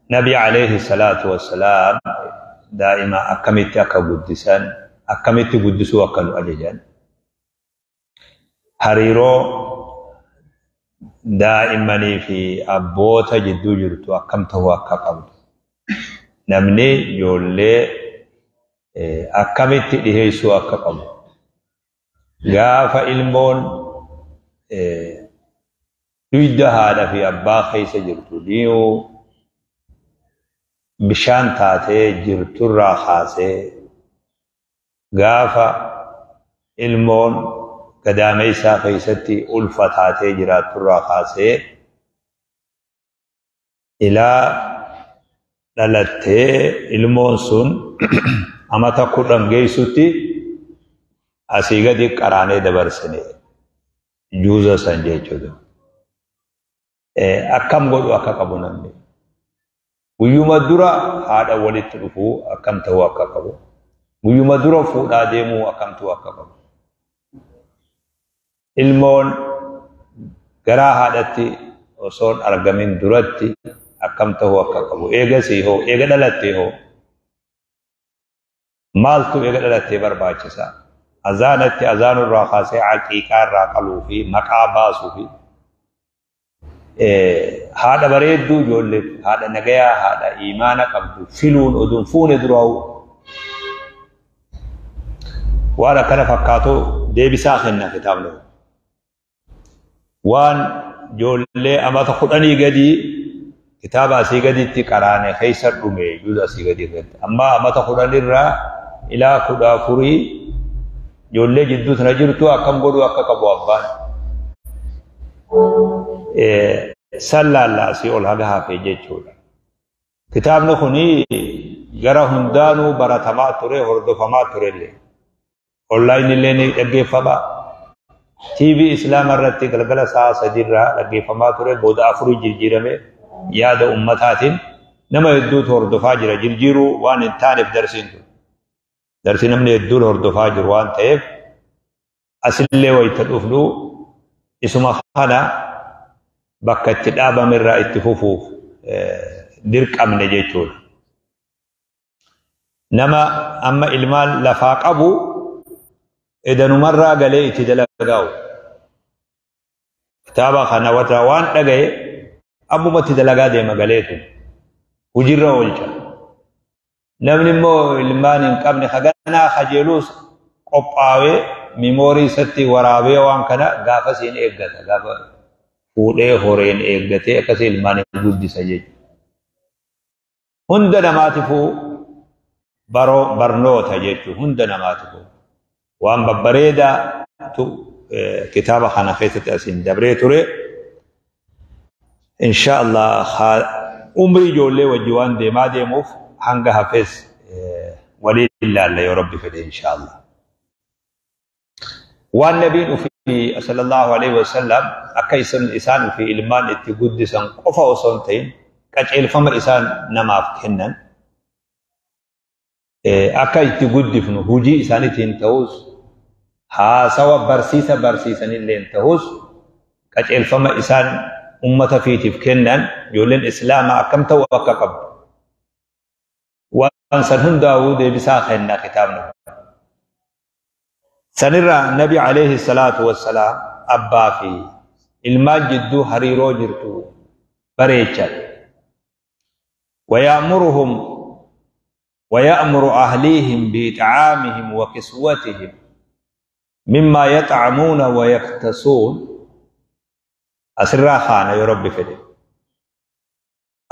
Nabi alayhi salaatu wassalaam daa'ima akkamitti akka guddisan, akkamitti guddisuu akka nu ajajan, hariiroo daa'immanii fi abboota jidduu jirtu akkam ta'uu akka qabdu, namni ijoollee akkamitti dhiheessuu akka qabu, gaafa ilmoon duyda haadha fi abbaa keessa jirtu dhiyoo bishaan taatee jirturraa kaasee gaafa ilmoon gadaameessaa keessatti ulfa taatee jiraatturraa kaasee ilaa dhalattee ilmoon sun amata 10 geessutti asii gadi qaraanee dabarsine juuza san jechuudha. Akkam godhu akka qabu namni. Guyyuma dura haadha walitti dhufuu akkam ta'uu akka qabu. Guyyuma dura fuudhaa deemuu akkam ta'uu akka qabu. Ilmoon garaa haadhatti osoo hin argamin duratti akkam ta'uu akka qabu. Eegasii hoo, eega dhalattee hoo. Maaltu eega dhalattee barbaachisa? Azaanatti azaanurraa kaasee aqiiqaa irraa qaluu fi maqaa baasuu fi haadha bareedduu ijoolleef, haadha nagayaa, haadha iimaana qabdu filuun oduun fuune duraa'u. Waan akkana fakkaatu deebisaa kenna kitaabni kun. Waan ijoollee amata 10 gadii kitaaba asii gaditti qaraane keessa dhume juuza asii gadii keessatti. Amma amata 10 irraa ilaa 14 ijoollee jidduu sana jirtu akkam godhuu akka qabu abbaan. San laalla asii ol haga hafe jechuudha. Kitaabni kun gara hundaanuu baratamaa ture, hordofamaa turellee. Online illee ni dhaggeeffama. TV Islaama irratti galgala sa'a 3 irraa dhaggeeffamaa ture, booda 4 jijjiirame yaada ummataatiin nama hedduutu hordofaa jira. Jijjiiruu waan hin taaneef darsiin tun. Darsii namni hedduun hordofaa jiru waan ta'eef asillee wayita dhufnu isuma kana bakka itti dhaabame irraa itti fufuuf dirqamne jechuudha. Nama amma ilmaan lafaa qabu edanumarraa galee itti dalagaa'u. Kitaaba kana warra waan dhagaye abbumatti dalagaa deema galeetu hojiirra oolcha. Namni immoo ilmaan hin qabne haganaa kajeeluus qophaawee miimoorii isatti waraabee waan kana gaafasiin eeggata. Gaafa fuudhee horeen eeggatee akkasii ilmaan guddisa jechuudha. Hunda namaatifuu baroo barnoota jechuun hunda namaatifuu waan babbareedaatu kitaaba kana keessatti asiin dabree ture. Insha Allah umrii ijoollee wajji waan deemaa deemuuf hanga hafes waliin ilaalla yoo Rabbi fedhe insha Allah. Waan nabiin ofii sallallahu alaihi wasallam akka isaan ofii ilmaan itti guddisan qofa osoo hin ta'in qajeelfama isaan namaaf kennan akka itti guddifnu hojii isaaniitiin ta'us haasawa barsiisa barsiisanillee ta'us qajeelfama isaan ummata fiitiif kennan ijoolleen islaamaa akkam ta'uu akka qabdu. Waan san hundaa'uu deebisaa kenna kitaabni kun. Sanirraa Nabi alayhi salaatu wassalaam abbaa fi ilmaan jidduu hariiroo jirtu bareechan. ويأمرهم ويأمر أهليهم بإطعامهم وكسوتهم مما يطعمون ويكتسون أسرا خانة يا رب فدي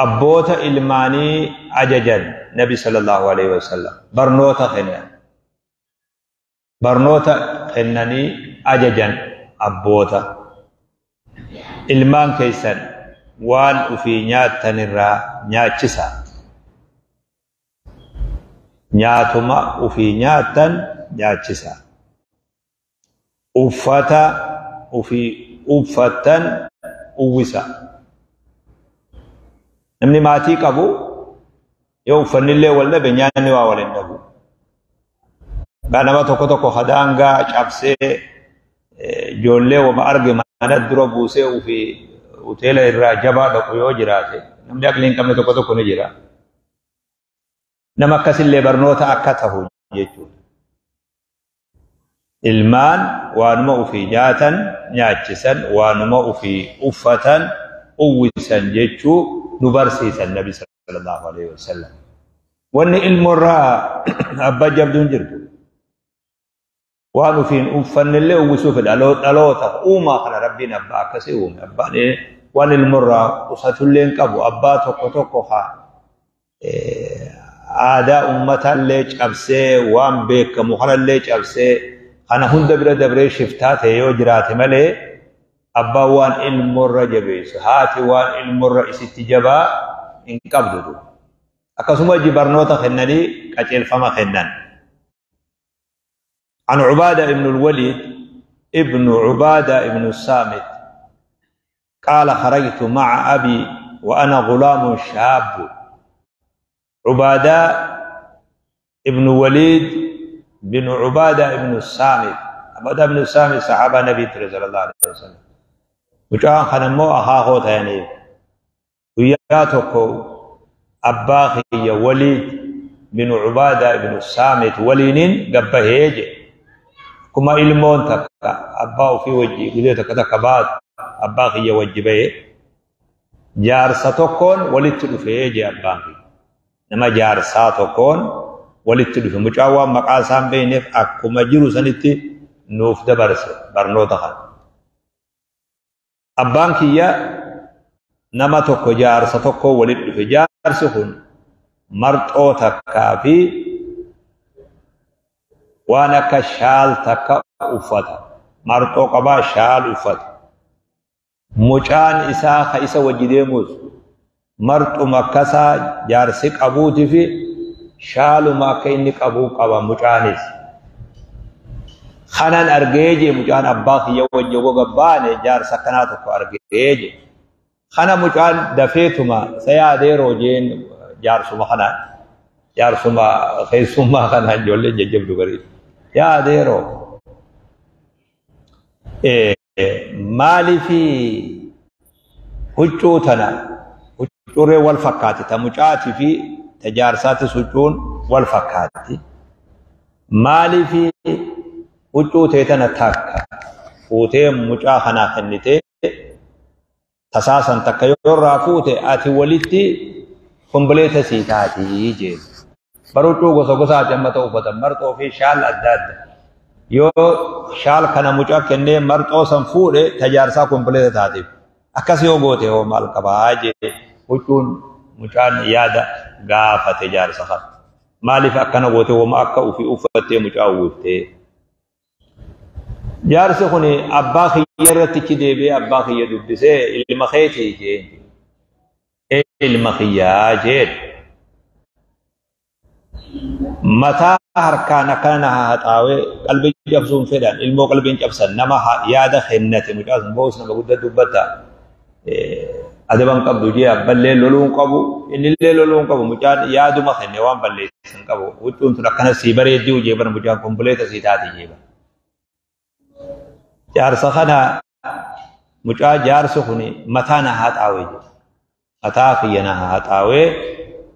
Abboota ilmaanii ajajan Nabi sallallahu alaihi wasallam barnoota kennan. Barnoota kennanii ajajan abboota. Ilmaan keessan waan ufii nyaattan irraa nyaachisa. Nyaatuma ufii nyaattan nyaachisa. Uffata ufii uffattan uwwisa. Namni maatii qabu yoo uffannillee wal dhabe nyaanni waa wal hin dhabu. Gaa nama tokko tokko hadaangaa cabsee ijoollee wama arge mana dura buusee ofii Hoteela irraa jabaa dhaqu yoo jiraate, namni aqlii hin qabne tokko tokko ni jira. Nama akkasillee barnoota akka tahu jechuudha. Ilmaan waanuma ufii nyaatan nyaachisan, waanuma ufii uffatan uwwisan jechuu nu barsiisan Nabi sallallahu alaihi wasallam. Wanni ilmoorraa abbaa jabduun jirtu. Waan ufiin uffannellee uwwisuu fedha. Dhaloota uumaa kana Rabbiin abbaa akkasii uume. Abbaan waan ilmoorraa qusatullee hin qabu. Abbaa tokko tokko haa aadaa uummataallee cabsee, waan beekamu kanallee cabsee, kana hunda bira dabree shiftaa ta'e yoo jiraate malee, abbaan waan ilmoorra jabeessu, haati waan ilmoorra isitti jabaa hin qabdu. Akkasuma barnoota kennanii qajeelfama kennan. عن عبادة بن الوليد ابن عبادة بن الصامت قال خرجت مع أبي وأنا غلام شاب. عبادة ابن وليد بن عبادة بن الصامت، عبادة بن الصامت صحابة النبي صلى الله عليه وسلم. Mucaan kana immoo akaakoo ta'aniif guyyaa tokko abbaa kiyya Waliid bin Ubaada ibn Saamit waliinin gabbahee jedhe. Akkuma ilmoon takka abbaa ofii wajji guyyaa takka takka baatu abbaa kiyya wajji bahee jaarsa tokkoon walitti dhufee jedhe abbaan kiyya. Nama jaarsaa tokkoon walitti dhufe. Mucaan waan maqaa isaa hin beekneef akkuma jiru sanitti nuuf dabarse barnoota kana. Abbaan kiyya nama tokko jaarsa tokko walitti dhufe. Jaarsi kun marxoo takkaa fi waan akka shaal takka uffata. Marxoo qabaa, shaal uffata. Mucaan isaa ka isa wajji deemus marxuma akkasaa jaarsi qabuutii fi shaaluma akka inni qabuu qaba mucaanis. Kanan argee jee mucaan abbaa kiyya wajji goga baane jaarsa akkanaa tokko argee jee. Kana mucaan dafeetuma sayaadeeroo jeen jaarsuma kanaan, jaarsuma keessummaa kanaan, ijoolleen jajjabdu garii. Yaadeeroo maaliifi huccuu tana huccuuree wal fakkaati, ta mucaatii fi ta jaarsaatis huccuun wal fakkaatti. Maaliifi huccuu tee tana takka fuutee mucaa kanaa kennitee, tasaasan takka yoo irraa fuute ati walitti kombileeta sii taatii jeen. Bar huccuu gosa gosaati amma ta'u uffatan, marxoo fi shaal adda adda. Yoo shaal kana mucaa kennee marxoo san fuudhe ta jaarsaa kombileeta taatiif. Akkas yoo goote hoo maal qabaa jee huccuun mucaan yaada gaafate jaarsa kana. Maaliif akkana goote, wama akka ofii uffattee mucaa uwwiftee? Jaarsi kun abbaa kiyya irratti ichi deebi'ee abbaa kiyya dubbisee, ilma keetii jeen. Ilma kiyyaa jeen. Mataa harkaan akkana na haxaawee, qalbii cabsuun fedhan, ilmoo qalbiin cabsan, nama yaada kennate mucaa sun boos nama guddaa dubbata. Adaban qabdu jee abballee loluu hin qabu, innillee loluu hin qabu, mucaan yaaduma kenne, waan balleessan qabu. Huccuun tun akkana sii bareeddii jee bara mucaan kompileeta sii taati jee bara. Jaarsa kana mucaa jaarsi kun mataa na haxaawee jedhe. Mataa kiyya na haxaawee,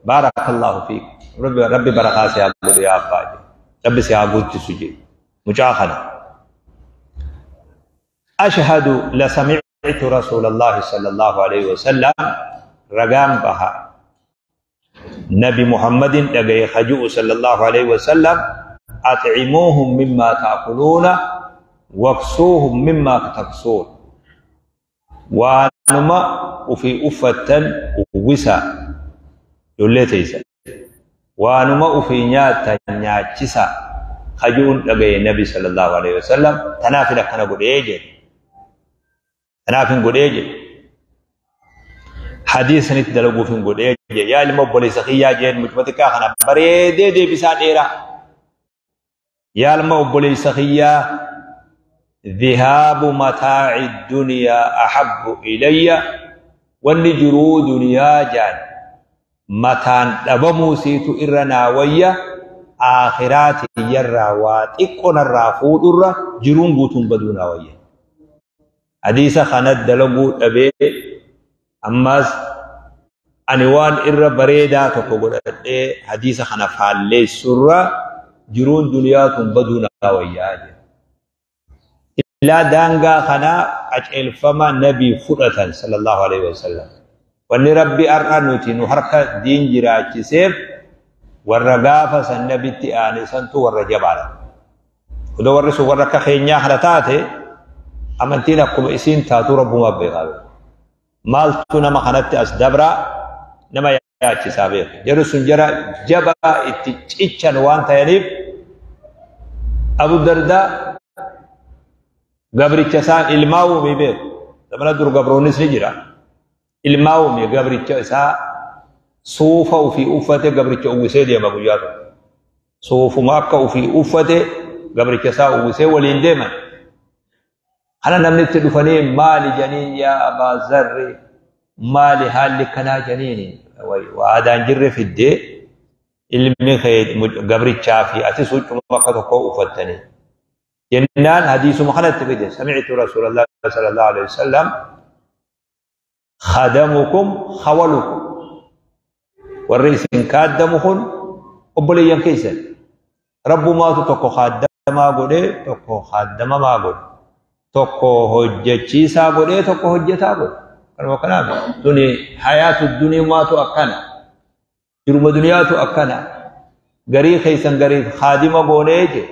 baarakallahu fiik. Rabbi barakaa si haa godhu yaa abbaa jedhe. Rabbi si haa guddisu jedhe mucaa kana. Ashhadu la sami'tu Rasuulallahi sallallahu alaihi wasallam, ragaan baha Nabi Muhammadin dhagaye haju'u sallallahu alaihi wasallam, at'imuuhum mimmaa ta'kuluuna waksuuhum mimmaa taksuun, waanuma ufii uffattan uwwisa ijoollee teessan, waanuma ufii nyaattan nyaachisa haju'uun dhagaye Nabi sallallahu alaihi wasallam. Tanaafin akkana godhee jedhe, tanaafin godhee jedhe, hadiisanitti dalaguuf hin godhee jedhe. Yaa ilma obboleessa kiyyaa jeen, mucuma xiqqaa kana bareedee deebisaa dheeraa. Yaa ilma obboleessa kiyyaa, dhihaabu mataa'i duniyaa ahabbu ilayya, wanni jiruu duniyaa jaan mataan dhabamuu siitu irra naa wayya, akhiraa tiyyarraa waa xiqqoo narraa fuudhurra jiruun guutuun baduu naa wayya. Hadiisa kana dalaguu dhabee. Ammas ani waan irra bareedaa tokko godhadhee hadiisa kana faalleessurra jiruun duniyaa tun baduu naa wayyaa jedhe. Ilaa daangaa kanaa qaceelfama nabii fudhatan sallallahu alaihi wasallam. Wanni Rabbi har'a nuti nu harka diin jiraachiseef warra gaafa san nabitti aane santu warra jabaadha. Odoo warri sun warra akka keenyaa kana taate amantiin akkuma isiin taatu Rabbumaa beekaa beeku. Maaltu nama kanatti as dabraa nama yaachisaa beeku. Jarri sun jara jabaa itti cichan waan ta'aniif Abu Dardaa gabricha isaa ilmaa uumee beeku. Zamana dur gabroonnis ni jira. Ilmaa uumee gabricha isaa suufa ofii uffate gabricha uwwisee deema guyyaa tokko. Suufuma akka ofii uffate gabricha isaa uwwisee waliin deeman. Kana namni itti dhufanii maali janiin yaa Abaa Zarri maali haalli kanaa janiin waadaan jirre fiddee ilmi kee gabrichaa fi atis huccuma akka tokkoo uffattanii. Jennaan hadiisuma kanatti fide sami'tu Rasuulallah sallallahu alaihi wasallam khadamukum khawalukum warri isin kaaddamu kun obboleeyyan keessan Rabbumaatu tokko kaaddamaa godhee tokko kaaddamamaa godhe tokko hojjechiisaa godhee tokko hojjetaa godhe. Kanuma kanaaf tuni hayaatu duniyaatu akkana jiruma duniyaatu akkana garii keessan gariif kaadima goonee je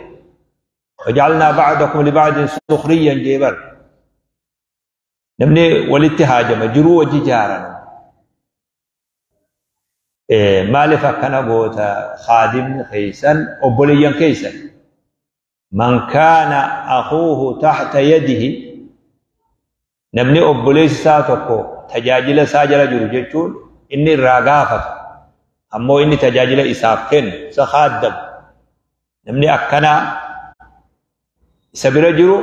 waja'alnaa ba'dakum liba'din sukhriyan jee bar namni walitti haajama jiruu wajji jaaran. Maaliif akkana goota kaadimni keessan obboleeyyan keessan man kaana akuuhu taxta yadihi namni obboleessi isaa tokko tajaajila isaa jala jiru jechuun inni irraa gaafatu ammoo inni tajaajila isaaf kennu isa kaaddamu namni akkanaa isa bira jiru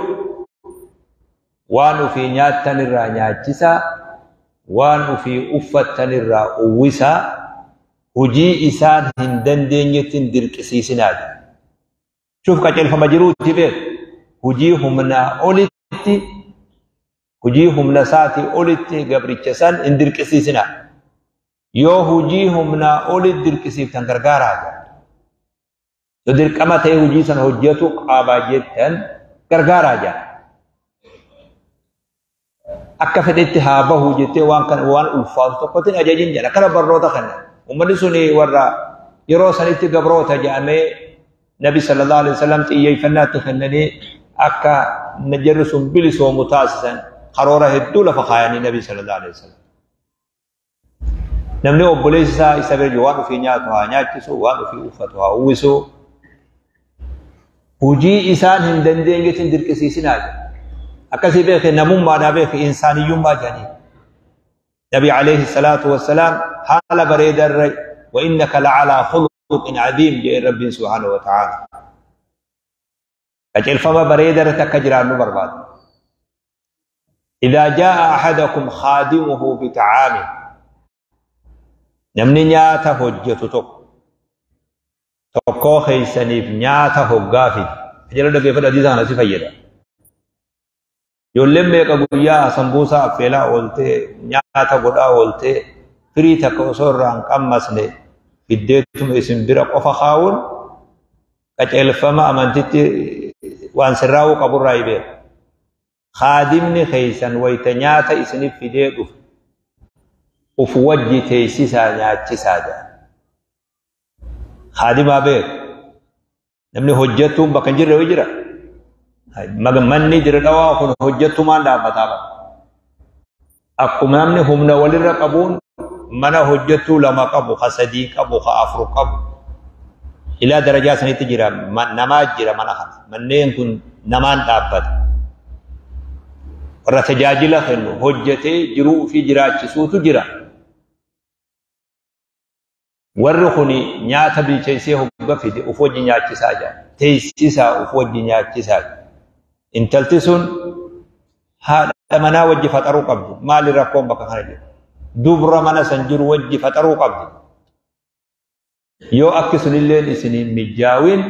waan ufii nyaattan irraa nyaachisaa waan ufii uffattan irraa uwwisaa hojii isaan hin dandeenyetti hin dirqisiisinaa jedha. Shuuf qaceelfama jiruutti beeku hojii humnaa olitti hojii humna isaatii olitti gabricha san hin dirqisiisinaa. Yoo hojii humnaa olitti dirqisiiftan gargaaraa jedha. Yoo dirqama ta'e hojii san hojjetu qabaa jettan gargaaraa jedha. Akka fedhetti haa bahu jettee waan kana waan ulfaatu tokkotti hin ajajin jedha. Kana barnoota kana. Uummanni suni warra yeroo sanitti gabroota jedhamee Nabi sallallahu alaihi wasallam xiyyeeffannaatti kennanii akka jarri sun bilisoomu taasisan karoora hedduu lafa kaayanii Nabi sallallahu alaihi wasallam. Namni obboleessi isaa isa bira jiru waan ofii nyaatu haa nyaachisu, waan ofii uffatu haa uwwisu. Hojii isaan hin dandeenyetti hin dirqisiisinaa jedha. Akkasii beeke namummaadhaa beeke insaaniyyummaa jedhanii. Nabi alayhi salaatu wassalaam haala bareedarra wa innaka la'alaa khuluqin cadiim jedhe Rabbiin subhaanahu wa ta'aala. Qajeelfama bareedarratti akka jiraannu barbaada. Idaa jaa'a ahadakum khaadimuhu bita'aamin namni nyaata hojjetu tokko tokkoo keessaniif nyaata hoggaa fide. Jala dhaggeeffadhu hadiisa kana si fayyada. Ijoolleen meeqa guyyaa sambuusaa affeelaa ooltee nyaata godhaa ooltee firii takka osoo irraa hin qammasne fiddeetuma isin bira qofa kaa'uun qaceelfama amantitti waan sirraa'uu qaburraa hin beeku. Kaadimni keessan wayita nyaata isiniif fidee dhufu uf wajji teessisaa nyaachisaa jedha. Kaadimaa beeku. Namni hojjettuun bakka hin jirre yoo jira. Manni jira dhawaa kun hojjettumaan dhaabbataa qaba. Akkuma namni humna walirra qabuun mana hojjettuu lama qabu, ka sadii qabu, ka afur qabu. Ilaa darajaa sanitti jira namaa jira mana kana. Manneen kun namaan dhaabbata. Warra tajaajila kennu hojjetee jiruu ofii jiraachisuutu jira. Warri kun nyaata bilcheessee hogga fide uf wajji nyaachisaa jira. Teessisaa uf wajji nyaachisaa jira. Intalti sun haadha manaa wajji faxaruu qabdi. Maali rakkoon bakka kana jiru? Dubra mana san jiru wajji faxaruu qabdi. Yoo akki sunilleen isiniin mijaawin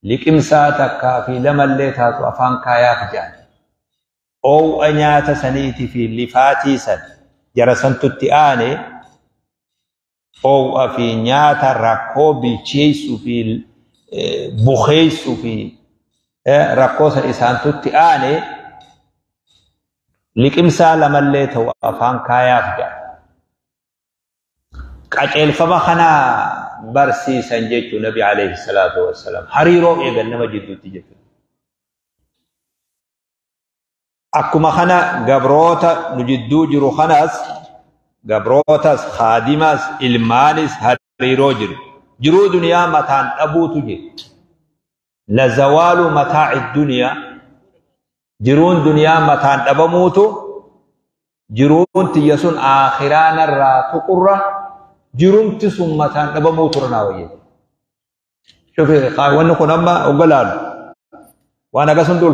liqimsaa takkaa fi lamallee taatu afaan kaayaaf jedhan. Oow'a nyaata saniitii fi lifaatii san Jara santutti aane oowwa fi nyaata rakkoo bilcheessuu fi bukeessuu fi rakkoo san isaantutti aane liqimsaa lamallee ta'u afaan kaayaaf jedha. Qajeelfama kana barsiisan jechuun Nabi alayhi salaatu wassalaam hariiroo eegan nama jidduutti jechuudha. Akkuma kana gabroota nu jidduu jiru kanas gabrootas haadimas ilmaanis hariiroo jiru. Jiruu duniyaa mataan dhabuutu jira. Lazawaalu mataa'i duniyaa jiruun duniyaa mataan dhabamuutu jiruun tiyya sun aakhiraanarraa tuqurra jirumti sun mataan dhabamuutu naa wayya. Shufi wanni kun amma ogolaalu waan akkasumtu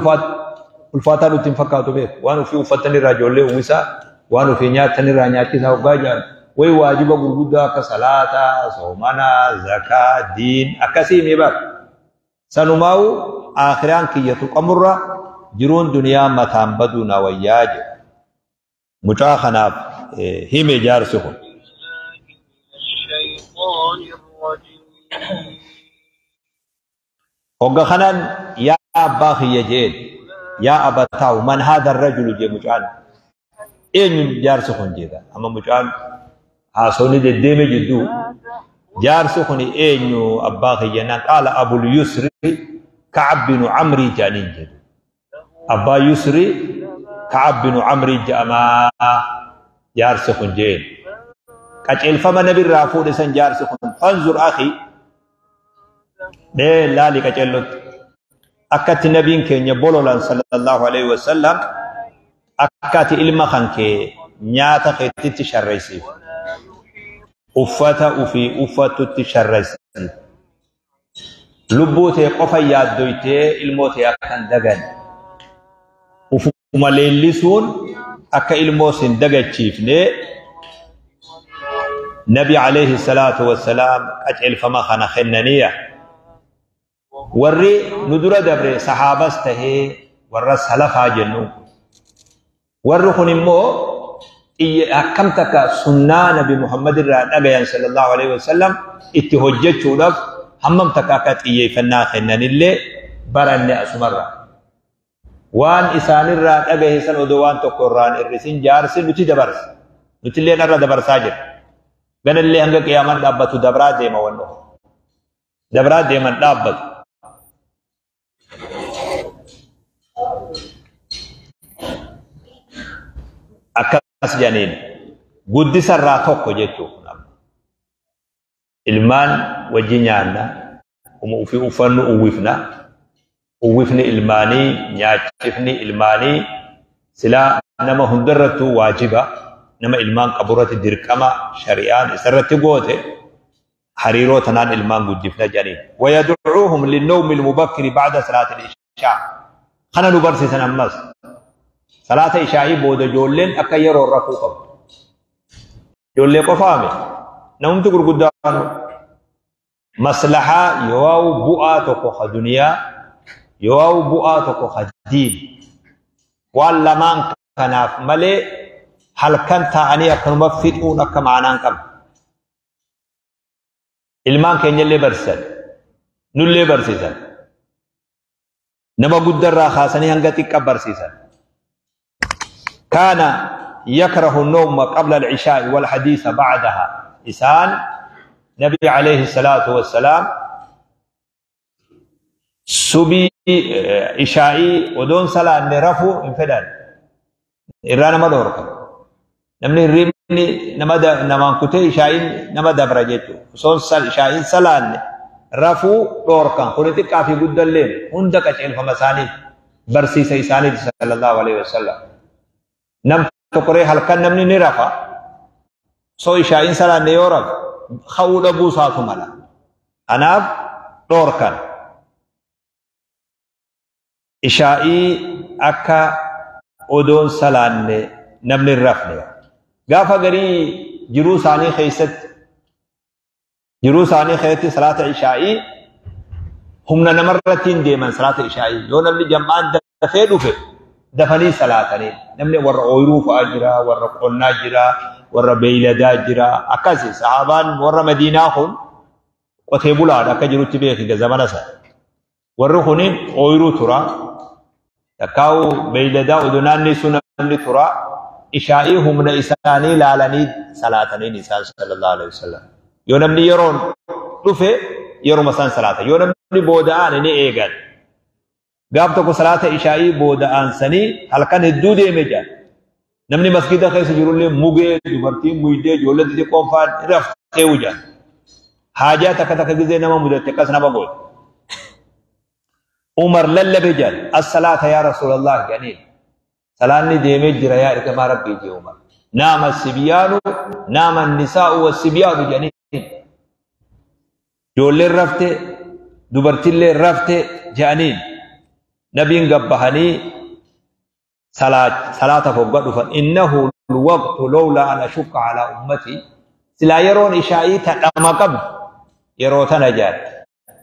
ulfaataa nutti hin fakkaatu beeku waan ofii uffattan irraa ijoollee uwwisaa waan ofii nyaattan irraa nyaachisaa hoggaa jaan way waajiba gurguddaa akka salaataa, soomanaa, zakaa, diin akkasii mi bara. Sanumaa'u aakhiraan kiyya tuqamurra jiruun duniyaa mataan baduu na wayyaa jedhu. Mucaa kanaaf hime jaarsi kun. Hogga kanaan yaa abbaa kiyya jeen yaa abataahu man haadha rajulu jee mucaan eenyu jaarsi kun jedha amma mucaan haasawni deddeeme jidduu jaarsi kun eenyu abbaa kiyya naan qaala abul yusri ka'ab binu amrii jedhaniin jedhu abbaa yusri ka'ab binu amrii jedhamaa jaarsi kun jeen qajeelfama nabirraa fuudhe san jaarsi kun fanzur akhi mee laali qajeellotti akkatti nabiin keenya bololan sallallahu alaihi wasallam akkati ilma kan kee nyaata keetitti sharreessiif uffata ufii uffatutti sharreessiif lubbuu tee qofa yaaddoytee ilmoo tee akka hin daganne ufuma leellisuun akka ilmoo sin dagachiifne nabi alayhi salaatu wassalaam qajeelfama kana kennaniya. Warri nu dura dabre sahaabas tahee warra salafaa jennu warri kun immoo akkam takka sunnaa nabi Muhammad irraa dhagayan sallallahu alaihi wasallam itti hojjechuudhaaf hammam takka akka xiyyeeffannaa kennanillee baranne asumarra. Waan isaanirraa dhagahe san odoo waan tokko irraan hir'isin jaarsi nuti dabarsa. Nutillee irra dabarsaa jira. Ganallee hanga qiyaamaan dhaabbatu dabraa deema wanno. Dabraa deeman dhaabbatu. Akkas jedhaniin guddisarraa tokko jechuudha. Ilmaan wajji nyaanna, ofii uffannu uwwifna, uwwifni ilmaanii, nyaachifni ilmaanii silaa nama hundarrattuu waajiba, nama ilmaan qaburratti dirqama shari'aan isarratti goote hariiroo tanaan ilmaan guddifna jedhaniin. Wayadcuuhum linnawmi almubakkiri ba'da salaati al-ishaa. Kana nu barsiisan ammas. Salaata ishaa'ii booda ijoolleen akka yeroo rafuu qabu. Ijoollee qofaame namumti gurguddaan maslahaa yoo bu'aa tokko ka duniyaa yoo bu'aa tokko ka diin waan lamaan kanaaf malee halkan taa'anii akkanuma fixuun akka maanaan qabu. Ilmaan keenyallee barsiisan nullee barsiisan nama guddarraa kaasanii hanga xiqqa barsiisan. كان يكره النوم قبل العشاء والحديث بعدها. إسان نبي عليه الصلاة والسلام سبي عشائي ودون صلاة نرفو انفدان إرانا ما دورك نمني ريمني نما نمان كتي عشائي نما دبرجتو صون صل عشائي صلاة رفو دورك قلت كافي قد الليل عندك أشياء فمساني برسي سيساني صلى الله عليه وسلم نم تقري halkan namni ni rafa soo ishaa'iin salaanne yoo rafe ka'uu dhabuu isaatu mala. Kanaaf dhoorkan ishaa'ii akka odoon salaanne namni hin rafne. Gaafa garii jiruu isaanii keessatti salaata ishaa'ii humna namarratti hin deeman salaata ishaa'ii yoo namni jam'aan dafee dhufe dafanii salaatanii namni warra ooyiruu fa'aa jira warra qonnaa jira Warra beeyladaa jira. Akkasi sahaabaan warra Madiinaa kun qotee bulaadha akka jirutti beeki zamana sana. Warri kuniin ooyiruu tura. Takkaa'u beeyladaa odoo naanneessuu namni tura. Ishaa'ii humna isaanii laalanii salaataniin isaan sallallahu alaihi wasallam. Yoo namni yeroon dhufe yeruma isaan salaata. Yoo namni booda'aan ni eegan. Gaaf tokko salaata ishaa'ii booda'aansanii halkan hedduu deeme jira. Namni masgida keessa jirullee mugee, dubartiin muydee, ijoolleen xixiqqoon fa'aan raftee jira. Haajaa takka takka gizee nama mudatte akkas nama goote. Umar lallabe jira. As-salaata yaa Rasuulallah jedhaniin. Salaanni deemee jira yaa ergamaa Rabbii jee Umar. Naama sibyaanu, naama nisaa'u wa sibyaanu jedhaniin. Ijoolleen rafte, dubartillee rafte jedhaniin. Nabiin gabbahanii salaata fogga dhufan. Innahu alwaqtu lawlaa an ashukka alaa ummatii. Silaa yeroon ishaa'ii tadhama qabdu yeroo tana jaadhe.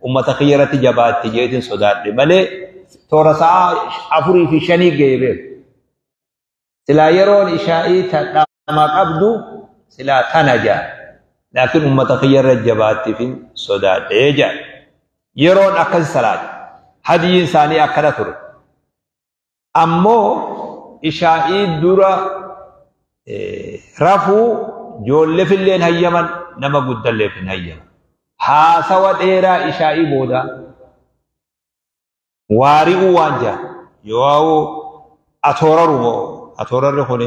Ummata kiyya irratti jabaatti jeetiin sodaadhe malee toora sa'a 4 fi 5 ga'ee beeku. Silaa yeroon ishaa'ii tadhama qabdu silaa tana jaadhe. Laakiin ummata kiyya irra jabaattiif sodaadhe jaadhe. Yeroon akkas salaate. Hadiyyiin isaanii akkana ture. Ammoo ishaa'ii dura rafuu ijoolleefillee hin hayyaman, nama guddalleef hin hayyaman. Haasawa dheeraa ishaa'ii booda waari'uu waan jaa yoo atooraru moo atoorarri kun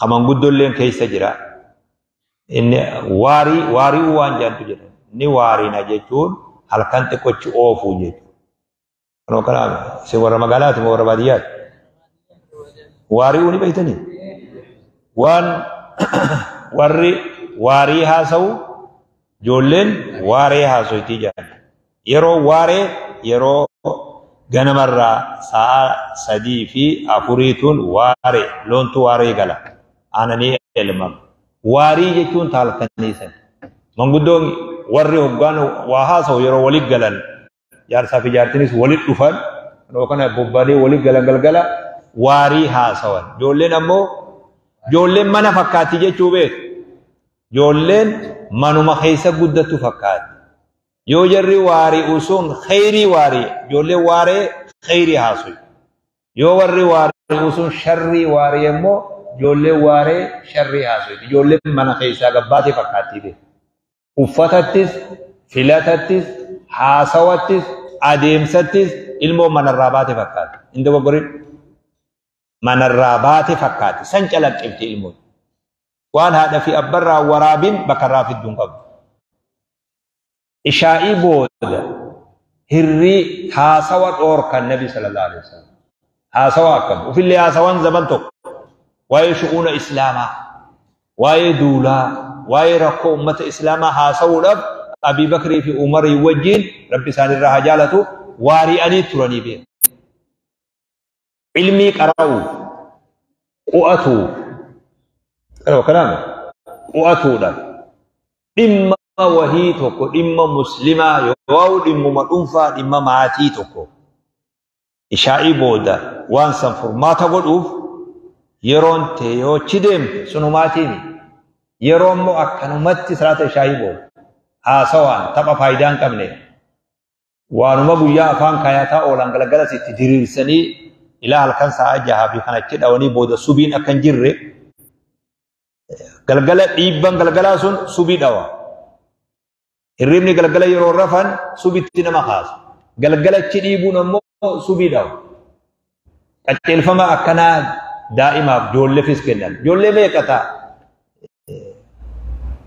kamanguddolleen keessa jira. Inni waarii waari'uu waan jaantu jedha. Inni waarina jechuun halkan xiqqochi oofuu jechuudha. Kanuma kana isin warra magaalaati moo warra baadiyyaati? Waari'uu ni beektanii? Waan warri waarii haasa'u ijoolleen waaree haasoitii jedhan. Yeroo waaree yeroo ganamarraa sa'a 3 fi 4 tun waaree loontu waaree gala aananii elmama. Waarii jechuun taalkanii san. Manguddoon warri hoggaan waa haasa'u yeroo walit galan jaarsaa fi jaartinis walit dhufan yookaan bobbaalee walit galan galgala waarii haasawan. Ijoolleen ammoo ijoolleen mana fakkaatti jechuu beeku. Ijoolleen manuma keessa guddattu fakkaatti. Yoo jarri waarii usuun kheyrii waarii ijoolleen waaree kheyrii haasawu. Yoo warri waarii usuun sharrii waarii immoo ijoolleen waaree sharrii haasawu. Ijoolleen mana keessaa gabbaatee fakkaatti beeku. Uffatattis, filatattis, haasawattis, adeemsattis ilmoo manarraa baate fakkaatti. Hin dogoggorin. Manarraa baate fakkaatti. San calaqqifti ilmoon. Waan haadha fi abbarraa waraabin bakka irraa fidduu hin qabdu. Ishaa'ii booda hirrii haasawa dhoorkan Nabi sallallahu alaihi wasallam. Haasawa akkam? Ufillee haasawan zaman tokko waa'ee shu'uuna Islaamaa, waa'ee duulaa, waa'ee rakkoo ummata Islaamaa haasawuudhaaf Abii Bakrii fi Umarii wajjin Rabbi isaanirraa haa jaalatu waari'anii turanii beeku. Ilmii qara'uuf, qu'atuuf, kanaaf qu'atuudhaaf dhimma wahii tokko dhimma muslimaa yoo dhimmuma dhuunfaa dhimma maatii tokko ishaa'ii booda waan san furmaata godhuuf yeroon ta'e yoo achi deemte sunumaatiini. Yeroo immoo akkanumatti salaata ishaa'ii booda haasawaan tapha faayidaa hin qabne waanuma guyyaa afaan kaayataa oolan galgalas itti diriirsanii ilaa halkan sa'a 6 fi kan achi dhawanii booda subiin akka hin jirre galgala dhiibban galgalaa sun subii dhawa. Hirribni galgala yeroo rafan subitti nama kaasa. Galgalachi dhiibuun ammoo subii dhawa. Qajeelfama akkanaa daa'imaaf ijoolleefis kennan. Ijoollee meeqa ta'a?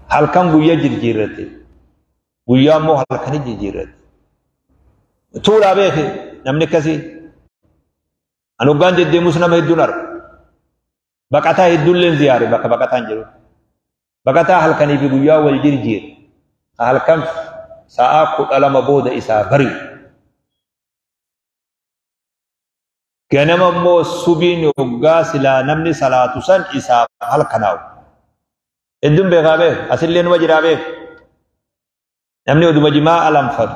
Halkan guyyaa jijjiirratte. Guyyaa immoo halkanii jijjiirratte. Tuulaa beeke namni akkasii. Ani hoggaan deddeemus nama hedduun arga. Baqataa hedduullee ziyaare bakka baqataan jiru. Baqataa halkanii fi guyyaa wal jirjiire. Halkan sa'a 12 booda isaa bari'u. Ganama immoo subiin hoggaa silaa namni salaatu san isaaf halkanaa'u. Hedduun beekaa beeku. Asillee numa jiraa beeku. Namni oduma jimaa alanfatu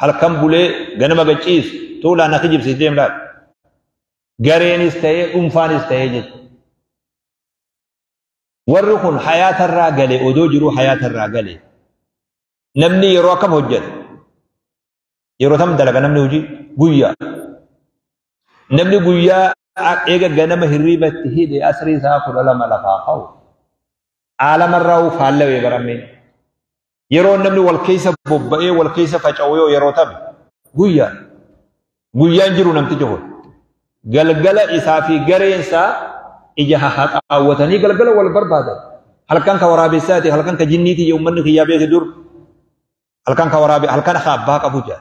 halkan bulee ganama gachiisu tuulaan akka jibsiisee deemlaadha. Gareenis ta'ee dhuunfaanis ta'ee jechuudha. Warri kun hayaatarraa gale, odoo jiruu hayaatarraa gale. Namni yeroo akkam hojjeta? Yeroo tam dalaga namni hojii? Guyyaa. Namni guyyaa eega ganama hirriibatti hidhe asrii isaa 12 lafaa ka'u. Aalamarraa faallawee barammeen. Yeroo namni wal keessa bobba'ee wal keessa faca'u yoo yeroo tabe guyyaa. Guyyaan jiru namtichi kun. Galgala isaa fi gareen isaa ija haxaawwatanii galgala wal barbaadan. Halkan ka waraabessaati, halkan ka jinniiti, uummanni kiyyaa beeke dur. Halkan ka waraabe, halkan ka abbaa qabu jaa.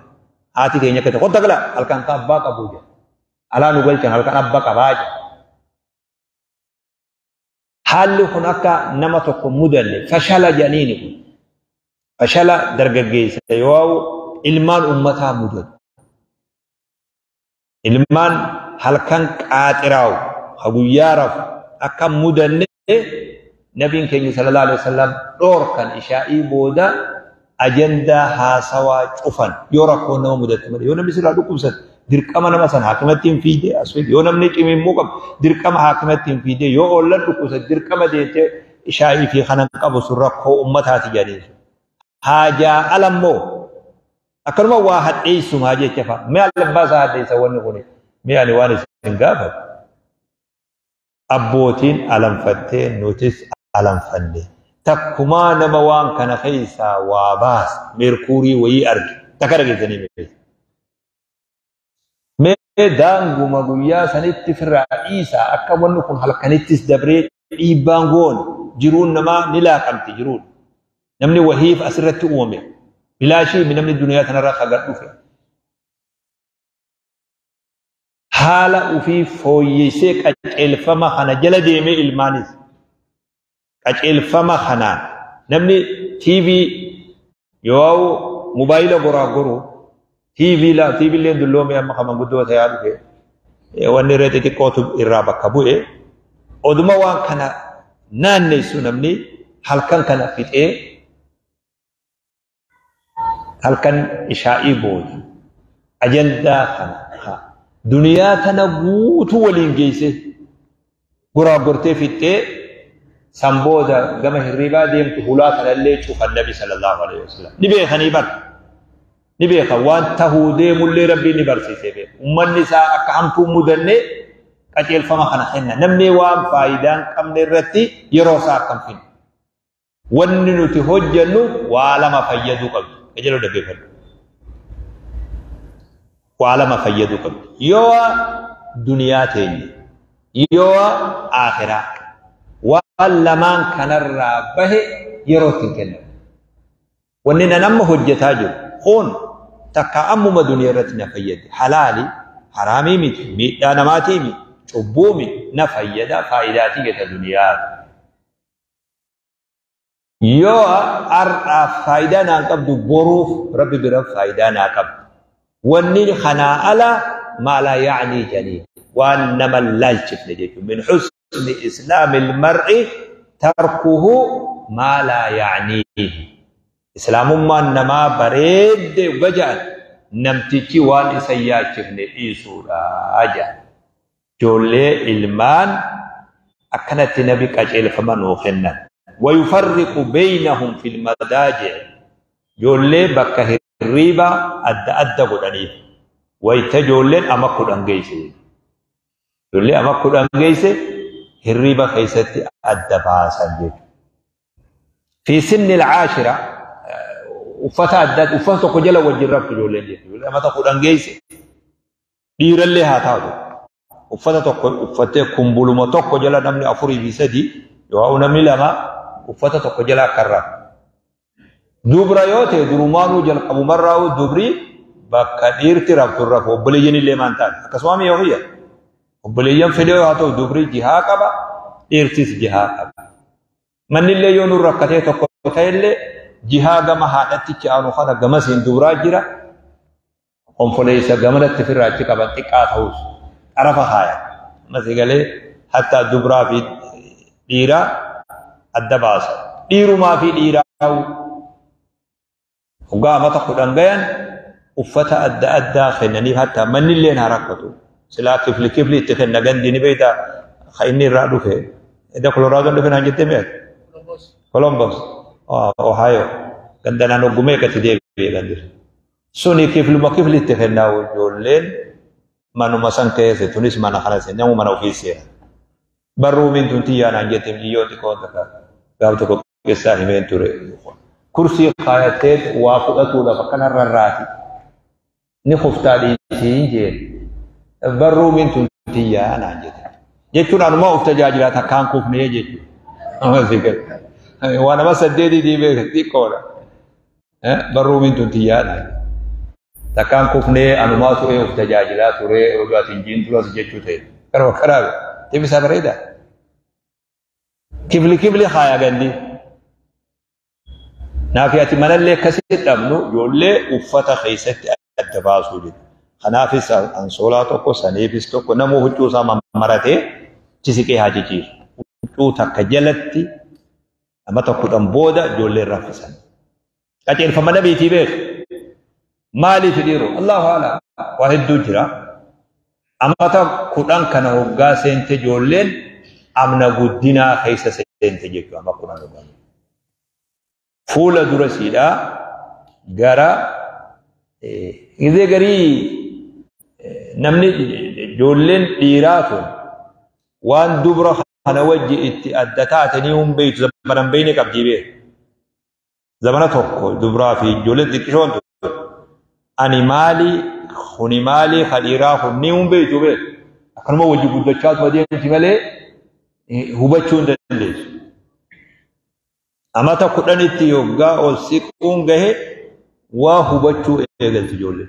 Haati keenya akkatti qotta gala, halkan ka abbaa qabu jaa. Alaa nu galchan, halkan abbaa qabaa jaa. Haalli kun akka nama tokko mudanne fashala jedhaniini kun. Fashala dargaggeessa yoo ilmaan uummataa mudatu. Ilmaan halkan qaaxiraawu ha guyyaa rafu akka mudanne nabiin keenya sallallahu alaihi wasallam dhoorkan ishaa'ii booda ajandaa haasawaa cufan. Yoo rakkoon nama mudatte malee, yoo namni sirraa dhukkubsate dirqama nama sana haakimatti hin fiide as fide, yoo namni cimimmuu qabu dirqama haakimatti hin fiide, yoo oollan dhukkubsate dirqama deemtee ishaa'ii fi kanan qabu sun rakkoo ummataati jedhanii sun. Haajaa alammoo akkanuma waa hadheessumaa jecha fa'a. Mee abbaa isaa hadheessa wanni kuni? Mee ani waan isin gaafadhu. Abbootiin alanfattee nutis alanfanne. Takkumaa nama waan kana keessaa waa baasa meerkuurii wayii arge. Takka dhageessanii beektu. Mee daanguma guyyaa sanitti firraa dhiisaa akka wanni kun halkanittis dabree dhiibbaan goone jiruun namaa ni laaqamti jiruun. Namni wahiif asirratti uumame. Bilaashii namni duniyaa kanarra kagan dhufe. Haala ofii fooyyessee qajeelfama kana jala deemee ilmaanis. Qajeelfama kanaan namni TV yoo mobaayila goraa goru TV la TV illee dulloomee amma kan manguddoo ta'aa dhufe wanni irra xixiqqootu irraa bakka bu'e oduma waan kana naannessu namni halkan kana fixee halkan ishaa'ii booda ajandaa kana duniyaa tana guutuu waliin geesse goraa gortee fixxee san booda gama hirribaa deemtu hulaa kanallee cufan nabi sallallahu alaihi wasallam. Ni beekanii bar. Ni beekan waan tahuu deemullee rabbiin ni barsiisee beeku. Uummanni isaa akka hamtuu mudannee qajeelfama kana kenna. Namni waan faayidaa hin qabne irratti yeroo isaa akkam finna. Wanni nuti hojjennu waa lama fayyaduu qabdi. Qajeeloo dhaggeeffadhu. Waa lama fayyaduu qabdi. Yoo duniyaa teenya, yoo akhiraa. Waan lamaan kanarraa bahe yeroo ittiin kennamu. Wanni nan amma hojjetaa jiru kun takka ammuma duniyaa irratti na fayyade. Halaali, haraamii miti, miidhaa namaatii miti, cubbuu miti, na fayyada, faayidaatii gata duniyaa. Yoo har'aaf faayidaa naan qabdu boruuf rabbi bira faayidaa naa qabdu. Wanni kanaa ala maalaa yaa'anii jedhanii waan nama laalchifne jechuudha. Min husni islaamil mar'i tarkuhu maa laa ya'niihi. Islaamummaan namaa bareedde gaja'an namtichi waan isa yaachifne dhiisuudha jedhan. Ijoollee ilmaan akkanatti nabi qajeelfama nuu kennan. Wayufarriqu beynahum fil madaaji'. Ijoollee bakka hirriiba adda adda godhaniif. Wayita ijoolleen ama 10 geesse. Ijoollee ama 10 geesse hirriiba keessatti adda baasan jechuudha. Fi sinni al-caashira uffata adda uffata tokko jala wajjin raftu ijoolleen jechuudha. Amata 10 geesse dhiirallee haa taatu. Uffata tokko uffattee kumbuluma tokko jala namni 4 fi 3 yoo namni 2 uffata tokko jala akka rafu. Dubra yoo ta'e durumaanuu jalqabumarraa'u dubri bakka dhiirti raftu rafu obboleeyyan illee maan taate akkasuma yoo hiyya obboleeyyan fedhee haa ta'u dubri jihaa qaba dhiirtis jihaa qaba. Manni illee yoo nurra rakkatee tokko ta'ellee jihaa gama haadhattichi aanu kana gamasiin dubraa jira. Konfoleessa gamanatti firraa achi qaban xiqqaa ta'us xarafa haaya. Ammas galee hatta dubraa fi dhiiraa adda baasa. Dhiirumaa fi dhiiraa hoggaa amata 10 gayan uffata adda addaa kennaniif hatta manni illee haa rakkatu. Silaa kifli kifli itti kenna gandi ni beektaa kan inni irraa dhufe Edda Koloraadoon dhufe naan jettee mi'aati? Columbus. Ohio. Ganda naannoo gumee gati deebi'e gandi. Suni kifluma kiflitti kennaa ijoolleen manuma san keessa tunis mana kana seen namu mana ofii seena. Barruumiin tun tiyyaa naan jette miyyoo xiqqoo takka gaaf tokko keessaa himeen ture. Kursii kaayattee waa fudhatuudhaaf akkana rarraati. Ni kuftaa dhiisii jeen. Barruumiin tun tiyyaa naan jette. Jechuun anuma of tajaajilaa takkaan kufnee jechuudha. Waa nama saddeetii diibee xiqqoodha. Barruumiin tun tiyyaa naan jette. Takkaan kufnee anumaa ture of tajaajilaa ture dhugaatiin jiin turas jechuu ta'e. Karuma karaa deebisaa bareeda. Kifli kifli haaya gandi. Naafi ati manallee akkasitti dhabnu ijoollee uffata keessatti adda baasuu jedhu. Kanaafis ansoolaa tokko saniifis tokko namuu huccuu isaa mammaratee chisiqee haa ciciisu. Huccuu takka jalatti amata 10 booda ijoolleen raffisan. Qajeelfama nabiitii beeku. Maaliif dhiiroo? Allahu a'lam. Waa hedduu jira. Amata 10 kana hoggaa seente ijoolleen amna guddinaa keessa seente jechuudha. Amma 10 hoggaa. Fuula dura siidhaa gara gizee garii namni ijoolleen dhiiraa tun waan dubra kana wajji itti adda taate ni hin beektu zamana hin beekne qabdii beeku. Zamana tokko dubraa fi ijoolleen xiqqishoon tun ani maali kuni maali ka dhiiraa kun ni hin beektu beeku. Akkanuma wajji guddachaa tuma deemti malee hubachuu hin dandeessu. Amata 10tti yoggaa ol siquun gahe waa hubachuu eegalti ijoolleen.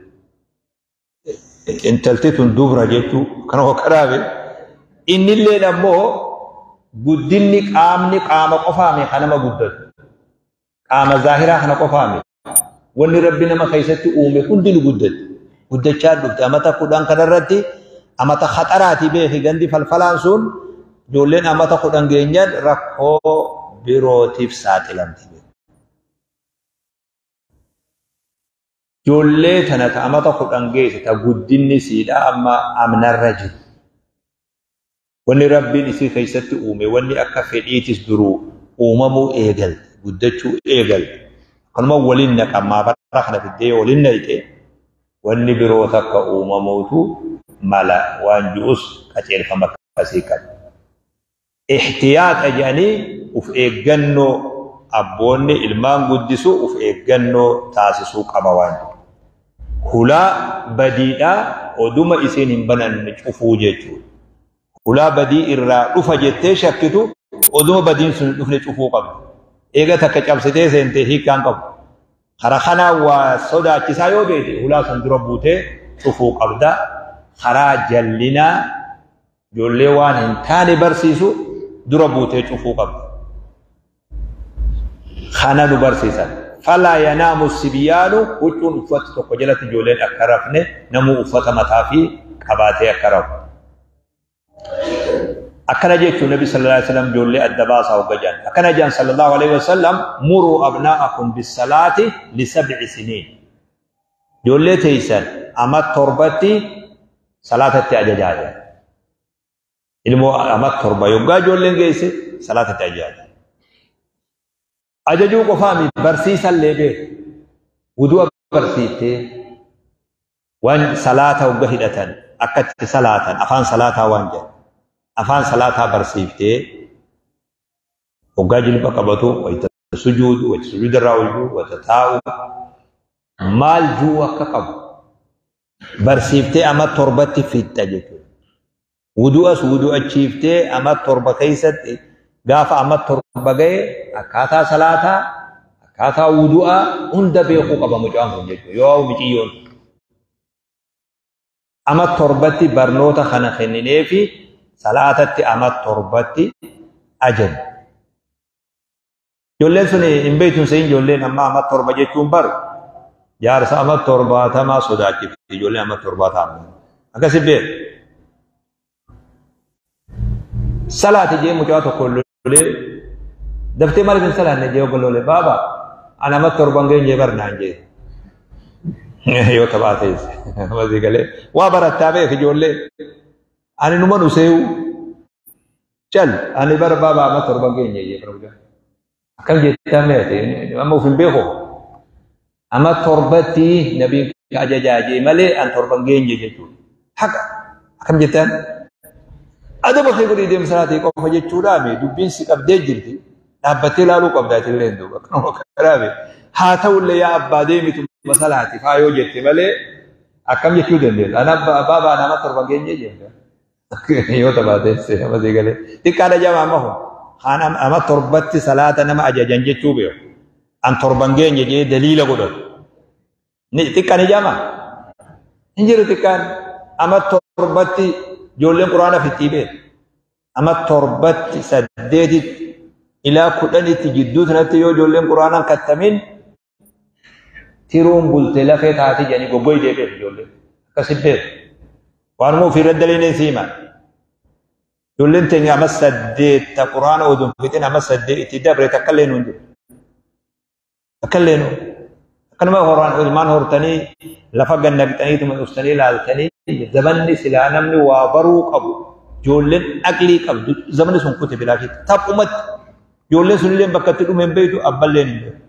Intalti tun dubra jechuu kana hokkadhaabe. Innilleen ammoo guddinni qaamni qaama qofaame kan nama guddatu. Qaama zaahiraa kana qofaame. Wanni Rabbi nama keessatti uume hundi ni guddatti. Guddachaa dhufte amata 10 kanarratti amata khaxaraati beeki gandi falfalaan sun ijoolleen amata 10 geenyaan rakkoo birootiif saaxilamti. Ijoollee tana ta amata 10 geesse ta guddinni siidha amma amnarra jiru. Wanni Rabbiin isii keessatti uume wanni akka fedhiitis duruu uumamuu eegalte guddachuu eegalte. Akkanuma waliin naqamaa bara kana fiddee waliin naqxe wanni biroo takka uumamuutu mala waan ji'us qajeelfama akkasii qaba. Ihtiyaaxa jedhanii uf eeggannoo abboonni ilmaan guddisu uf eeggannoo taasisuu qaba waan jiru. Hulaa badiidhaa oduma isiin hin bananne cufuu jechuudha. Hulaa badii irraa dhufa jettee shakkitu oduma badiin sun hin dhufne cufuu qabdi. Eega takka cabsitee seentee hiikkaan qabu. Karaa kanaa waa sodaachisaa yoo beekte hulaa san dura buutee cufuu qabda. Karaa jallinaa ijoollee waan hin taane barsiisu dura buutee cufuu qabda. Kana nu barsiisan. Falaa yanaamu sibyaanu huccuun uffatti tokko jalatti ijoolleen akka rafne namuu uffata mataa fi qabaatee akka rafu. Akkana jechuun Nabi sallallahu alaihi wasallam ijoollee adda baasaa hogga jedhan. Akkana jedhan sallallahu alaihi wasallam muruu abnaa'akum bisalaati li sab'i siniin. Ijoollee teessan ama 7tti salaatatti ajajaa jedhan. Ilmoo ama 7 yoggaa ijoolleen geesse salaatatti ajajaa jedhan. Ajajuu qofaa miti barsiisallee beeku. Wudu'a barsiiftee waan salaata hogga hidhatan akkatti salaatan afaan salaataa waan jedhan. Afaan salaataa barsiiftee hoggaa jilba qabatu wayita sujuudu wayita sujuuda irraa oolchu wayita taa'u maal juu akka qabu barsiiftee ama 7tti fixxa jechuudha. Wudu'as wudu'achiiftee ama 7 keessatti gaafa ama 7 ga'e akkaataa salaataa akkaataa wudu'aa hunda beekuu qaba mucaan kun jechuudha. Yoo miciyyoon ama 7tti barnoota kana kennineefi salaatatti ama 7tti ajaju. Ijoolleen sun hin beektu se'in ijoolleen amma ama 7 jechuun bar jaarsa ama 70 sodaachifti ijoolleen ama 70 akkasi beeku. Salaati jee mucaa tokko lolee daftee maaliif hin salaanne jee obbo lolee baaba ana ama 7 geenye bar naan jee. Yoo taphaa ta'es masii galee waa barattaa beek ijoollee ani numa dhuseewu Cal ani bara baabaa amma torban keenya jee bara guddaa. Akkam jettaa meete amma of hin beeku. Amma torbatti nabiin ajajaa jee malee an torban geenye jechuudha. Haqa akkam jettaan adaba kee godhii deemsa salaatii qofa jechuudhaa mee dubbiin si qabdee jirti dhaabbattee ilaaluu qabda atillee duuba kanuma karaame haa ta'ullee yaa abbaa deemitu masalaati faa yoo jette malee akkam jechuu dandeessa. Ana abbaa baa nama torban geenye jette. Yoo tabaatee nama sii galee xiqqaadha jama amma hoo haan amma torbatti salaata nama ajajan jechuu beeku. An torban geenye jee daliila godhatu. Ni xiqqaan ijama hin jiru xiqqaan amma torbatti ijoolleen quraana fixii beeku. Amma torbatti saddeetitti ilaa kudhanitti jidduu sanatti yoo ijoolleen quraanaan kattamin tiruun bulte lafee taate jedhanii goggoydee beeku ijoolleen. Akkasi beeku. Waanuma ofiirra daliin siima. Ijoolleen teenya amma saddeetta quraana oduun fixin amma saddeet itti dabre takka illee nuun jiru. Takka illee nuun. Akkanuma horaan ilmaan hortanii lafa ganna fixaniituma dhuftanii ilaaltanii zamanni silaa namni waa baruu qabu ijoolleen aqlii qabdu zamanni sun kute bilaashitti taphumatti ijoolleen sunillee bakka itti dhume hin beektu abballeen hin beeku.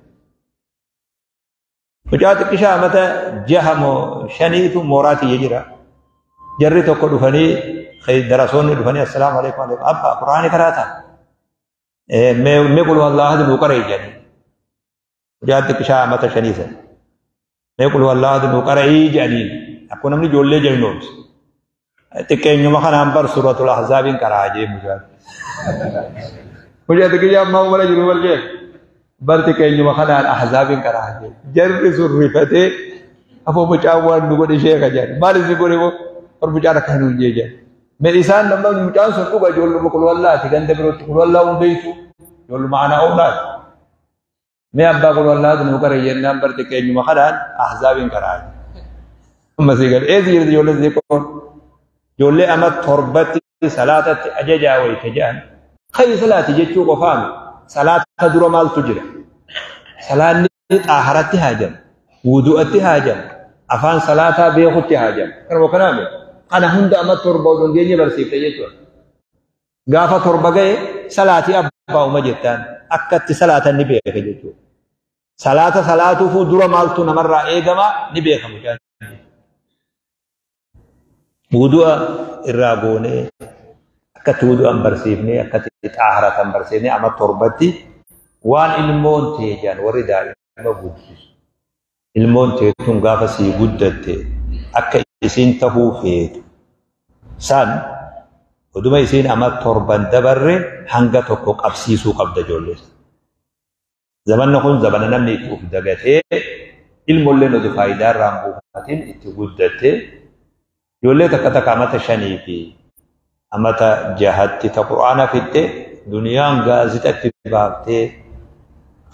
Mucaa xiqqishaa amata jaha moo shaniitu mooraa tiyya jira. Jarri tokko dhufanii darasoonni dhufanii assalaamu alaikum alaikum abbaa quraanii karaataa. Mee qul wallaahu nuu qara'e jedhanii. Mucaa xiqqishaa amata shanii sana. Mee qul wallaahu nuu qara'ii jedhanii. Akkuma namni ijoollee jagnoomsu. Xiqqeenyuma kanaan bar suuratul ahzaabiin qaraa jee mucaan. Mucaa xiqqishaa ammaa mana jiru wal jee. Bar xiqqeenyuma kanaan ahzaabiin qaraa jee. Jarri sun rifatee afoo mucaan waan nu godhe sheeka jedhan. Maal isin godhe moo bar mucaan akka nuun jee jedhan. Mee isaan nama mucaan sun dhuga ijoolluma qul wallaati ganda birootti qul wallaa hun beektu ijoolluma ana oolaati. Mee abbaa qul wallaati nu qara jennaan bar xiqqeenyuma kanaan ahzaabiin qaraa jee. Amma sii gale eessi jirti ijoollee xixiqqoon. Ijoollee amma torbatti salaatatti ajajaa wayita jedhan kayi salaati jechuu qofaami salaata dura maaltu jira. Salaanni xaaharatti haajama, wudu'atti haajama, afaan salaataa beekutti haajama. Kanuma kanaami kana hunda amma torba odoo hin geenye barsiifte jechuudha. Gaafa torba ga'e salaatii abbaa uma jettaan akka itti salaatan ni beeka jechuudha. Salaata salaatuufuu dura maaltu namarraa eegama ni beeka mucaan. Wudu'a irraa goonee akkatti wudu'an barsiifnee akkatti xaaharatan barsiifnee amma torbatti waan ilmoon tee jedhan warri daa'ima guddisu. Ilmoon tee tun gaafa sii guddatte akka isiin tahuu feetu san oduma isiin amma torban dabarre hanga tokko qabsiisuu qabda ijoollee. Zamanni kun zamana namni itti uf dagatee ilmoolleen oduu faayidaa irraa hin buufatin itti guddatte ijoollee takka takka amata shanii fi amata jahatti ta qur'aana fixxe duniyaan gaazixatti baaftee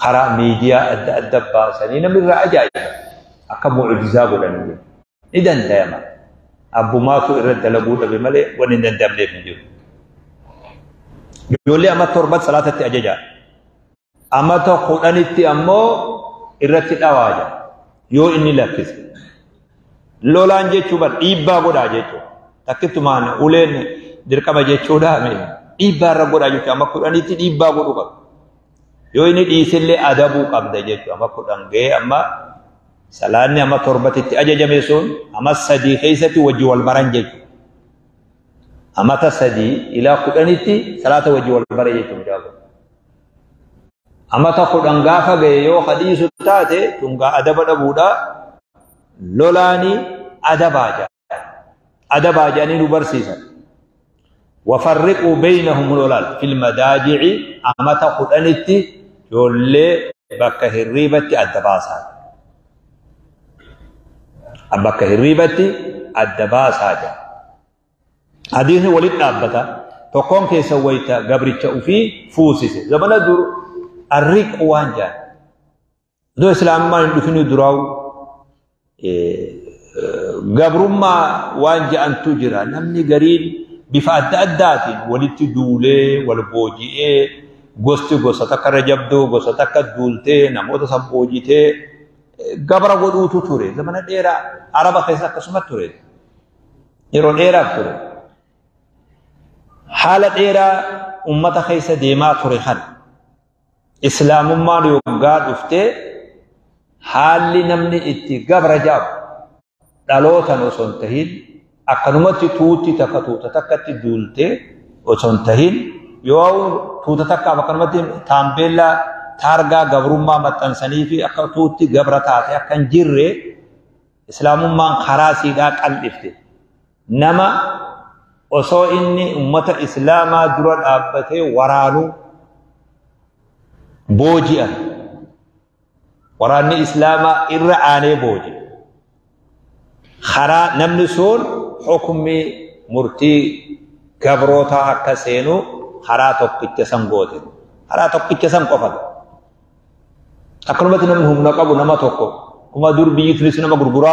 karaa miidiyaa adda adda baasanii namni irraa ajaa'iba akka mu'ujizaa godhanii ni danda'ama. Abbumaatu irra dalaguu dhabe malee wanni hin danda'amneef hin jiru. Ijoollee amma torbatti salaatatti ajajaa. Amata kudhanitti ammoo irratti dhawaa jira. Yoo inni laffise. Lolaan jechuu bar dhiibbaa godhaa jechuudha. Takkittumaan uleen dirqama jechuudha. Dhiibbaa irra godhaa jechuudha. Amma kudhanitti dhiibbaa godhuu qaba. Yoo inni dhiisellee adabuu qabda jechuudha. Amma kudhan ga'ee amma salaanni amma torbatitti ajajame sun amma sadii keessatti wajji wal baran jechuudha. Amata sadii ilaa kudhanitti salaata wajji wal bare jechuudha. Amata kudhan gaafa ga'e yoo hadiisu taate tungaa adaba dhabuudha. Lolaani adabaa jedha. Adabaa jedhanii nu barsiisan. Wafarriquu beynahum lolaal fil madaaji'i amata kudhanitti ijoollee bakka hirriibatti adda baasaa. Bakka hirriibatti adda baasaa jedha. Hadiisni walitti dhaabbata. Tokkoon keessa wayita gabricha ofii fuusise. Zamana dur arriqu waan jedhan. Iddoo islaamummaan hin dhufin duraa'u gabrummaa waan jedhantu jira. Namni gariin bifa adda addaatiin walitti duulee wal booji'ee gosti gosa takka irra jabduu gosa takka duultee namoota san boojitee gabra godhuutu ture. Zamana dheeraa Araba keessa akkasuma ture. Yeroo dheeraaf ture. Haala dheeraa ummata keessa deemaa ture kana islaamummaan yoggaa dhuftee haalli namni itti gabra jaabu dhalootan osoo hin tahin, akkanumatti tuutti takka tuuta takkatti duultee osoo hin tahin, yoo tuuta takkaaf akkanumatti taambeellaa taargaa gabrummaa maxxansanii fi akka tuutti gabra taate akka hin jirre, islaamummaan karaa siidhaa qal'ifte. Nama osoo inni ummata islaamaa dura dhaabbatee waraanuu booji'an, waraanni islaamaa irra aanee booji'e, karaa namni sun hukumii murtii gabrootaa akka seenu karaa tokkicha san goote. Karaa tokkicha san qofa. Akkanumatti namni humna qabu nama tokko kuma dur biyyi tunis nama gurguraa.